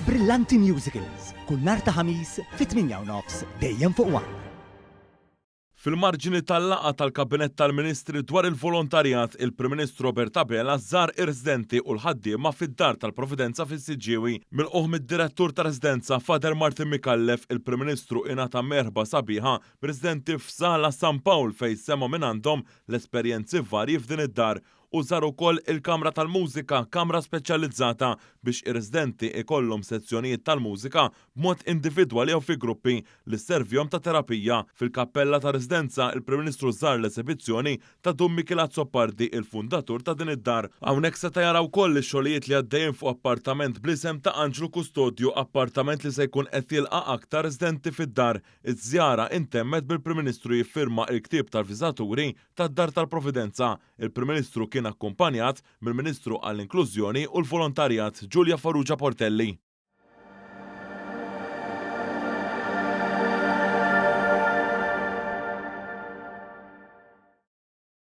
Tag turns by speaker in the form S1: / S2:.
S1: Brillanti Musicals, kull nhar ta' Ħamis fit-8 u nofs dejjem fuq One.
S2: Fil-marġini tal-laqgħa tal-Kabinett tal-Ministri dwar il-volontarjat, il-Prim Ministru Robert Abela żar ir-residenti u l-ħaddiema fid-Dar tal-Providenza fis-Siġġiewi. Milqugħ mid-Direttur ta' Residenza Father Martin Micallef, il-Prim Ministru ingħata merħba sabiħa mir-residenti f'Sala San Pawl fejn sema' minn għandhom l-esperjenzi varji f'din id-dar u żar ukoll il-Kamra tal-Mużika, kamra speċjalizzata biex ir-residenti ikollhom sezzjonijiet tal-mużika b'mod individwali jew fi gruppi li sservihom ta' terapija. Fil-kappella ta' residenza, il-Prim Ministru żar l-esibizzjoni ta' Dun Mikiel Azzopardi, il-fundatur ta' din id-dar. Hawnhekk seta' jara wkoll ix-xogħlijiet li għaddejjin fuq appartament bl-isem ta' Anġlu Kustodju, appartament li se jkun qed jilqa' aktar residenti fid-dar. Iż-żjara intemmet bil-Prim Ministru jiffirma il-ktieb tal-viżitaturi tad-Dar tal-Providenza. Il-Prim Ministru kien akkumpanjat mill-Ministru għall-Inklużjoni u l-Volontarjat Julia Farrugia Portelli.